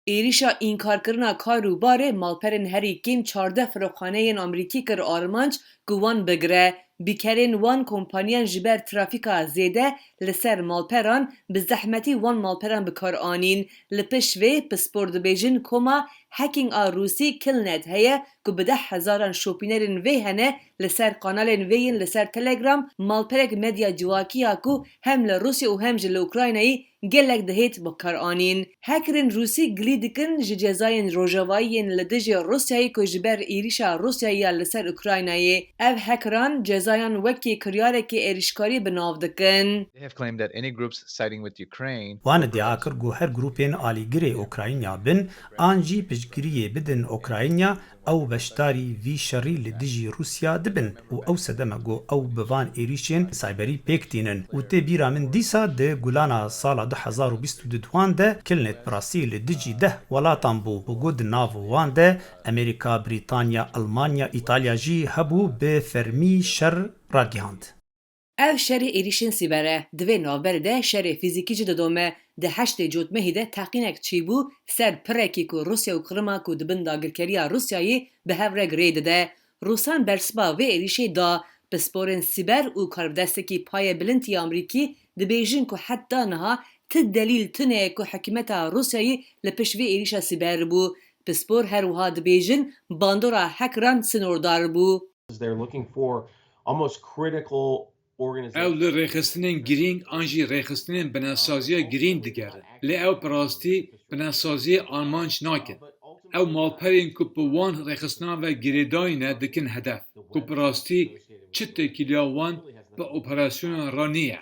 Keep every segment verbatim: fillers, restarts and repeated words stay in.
Êrîşa înkarkirina kar û barê malperên herî kêm çardeh firoxaneyên Amerîkî kir armanc ku wan bigire. Bîkerên wan kompaniyan ji ber trafîka zêde li ser malperan bi zehmetî wan malperan bi kar anîn. Li pişt vê pispor dibêjin koma hacking a Rûsî Killnet heye ku bi deh hezaran şopînerên vê hene li ser kanalên vê yên li ser Telegram, malperek medya civakî ya ku hem li Rûsya û hem jî li Ukraynayê gelek dihêt bikaranîn. Hackerên Rûsî gilî dikin ji cezayên rojavayî yên li dijî Rûsyayê ku ji ber êrîşa Rûsyayê ya li ser Ukraynayê. Ev hackeran cezayan wekî kiryarekî êrîşkarî bi nav dikin. They have claimed that any groups siding with Ukraine Wan iddia kir ku her grûpên alîgirê Ukrayna bin an jî piştgiriyê bidin Ukrayna, ew beşdarî vî şerî li dijî Rûsya dibin û ew sedem e ku ew bi van êrîşên cyberî pêk tînin û tê bîra min dîsa di gulana sala du hezar û bîst û du de Killnet bi rastî li dijî deh welatan bû û ku di nav wan de Amerîka, Brîtanya, Elmanya, Îtalya jî hebû, bi fermî şer ragihand. Ev şerê êrîşên sîber e. Di vê navberê de şerê fîzîkî jî didome. Di heştê Cotmehê de teqînek çêbû ser pirekî ku Rûsya û Qirima ku di bin dagirkeriya Rûsyayê bi hev re girê dide. Rûsan bersiva vê êrîşê da. Pisporên sîber û karbidestekî paye bilind ya Amerîkî dibêjin ku heta niha ti delîl tune ye ku hikûmeta Rûsyayê li pişt vê êrîşa sîber bû. Pispor her wiha dibêjin bandora hackeran sinordar bû. They're looking for almost critical organizations. Ew li rêxistinên girîng an jî rêxistinên binesaziya girîng digerin. Lê ew bi rastî binesaziyê armanc nakin. Ew malperên ku bi wan rêxistinan ve girêdayî ne dikin hedef, ku bi rastî çi têkiliya wan bi operasyonan re niye.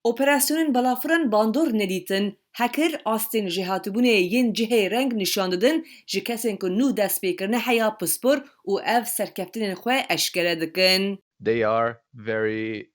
Operasyonên balafiran bandor nedîtin. Hacker astên jêhatibûnê yên cihê reng nîşan didin ji kesên ku nû dest pê kirine heya pispor û ev serkeftinên xwe eşkere dikin. They are very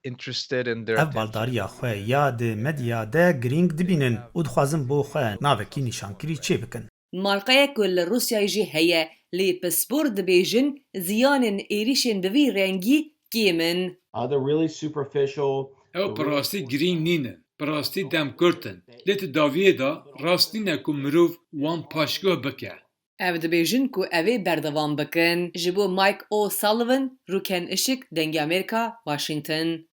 interested in their Ev baldariya xwe ya di medya de girîng dibînin û dixwazin bo xwe navekî nîşankirî çêbikin. Marqeyek ku li Rûsyayê jî heye, lê pispor dibêjin ziyanên êrîşên bi vî rengî kêm in. Uh, they're really superficial. Ew bi rastî girîng nînin, bi rastî demkurt in. Lê di dawiyê de rast nîne ku mirov wan paşguh bike. Ev dibêjin ku ev ê berdewam bikin. Ji bo Mike O'Sullivan, Rûken Işık, Dengê Amerîka, Washington.